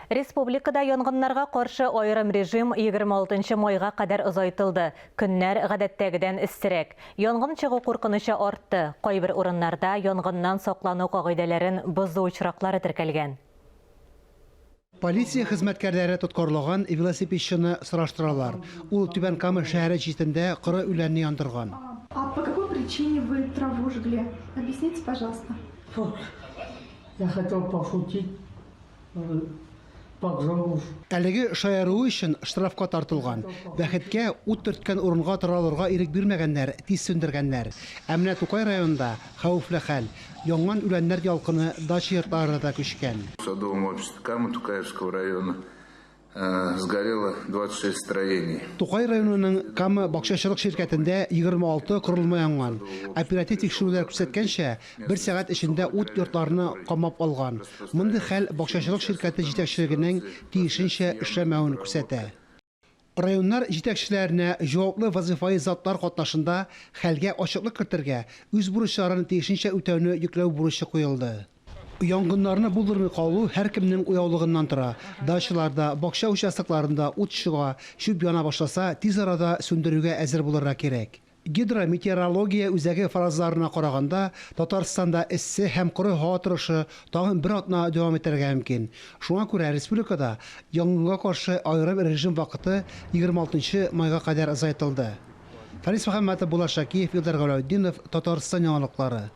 Республикада янгыннарга каршы аерым режим 26 майга кадәр озайтылды. Көннәр гадәттәгедән эссерәк. Янгын чыгу куркынычы артты. Кайбер урыннарда янгыннан саклану кагыйдәләрен бозу очраклары теркәлгән. Полиция хезмәткәрләре тоткарлаган велосипедчыны сораштыралар. Ул Түбән Кама шәһәре читендә коры үләнне яндырган. А по какой причине вы траву жгли? Объясните, пожалуйста. Я хотел пошутить. Әлеге шаяруы өчен штрафка тартылган. Бәхеткә, ут төрткән урынга таралырга ирек бирмәгәннәр, тиз сүндергәннәр. Ә менә Тукай районында хәвефле хәл. Янган үләннәр ялкыны дача йортларына да күчкән. В садовом обществе Кама Тукаевского района Сгорело 26 строений. Тукай районының Кама бакчачылык ширкәтендә 26 корылма янган. Оператив тикшерүләр күрсәткәнчә, бер сәгать эчендә ут йортларны камап алган. Мондый хәл бакчачылык ширкәте җитәкчелегенең тиешенчә эшләмәвен күрсәтә. Районнар җитәкчеләренә җаваплы вазыйфаи затлар катнашында хәлгә ачыклык кертергә, үз бурычларын тиешенчә үтәүне йөкләү бурычы куелды. Янгыннарны булдырмый калу һәркемнең уяулыгыннан тора. Дачаларда, бакча участокларында ут чыга, чүп яна башласа, тиз арада сүндерүгә әзер булырга кирәк. Гидрометеорология үзәге фаразларына караганда, Татарстанда эссе һәм коры һава торышы тагын бер атна дәвам итәргә мөмкин. Шуңа күрә республикада янгынга каршы аерым режим вакыты 26 нчы майга кадәр озайтылды. Фәнис Мөхәммәтов, Булат Шакиев, Илдар Галәүтдинов, Татарстан яңалыклары.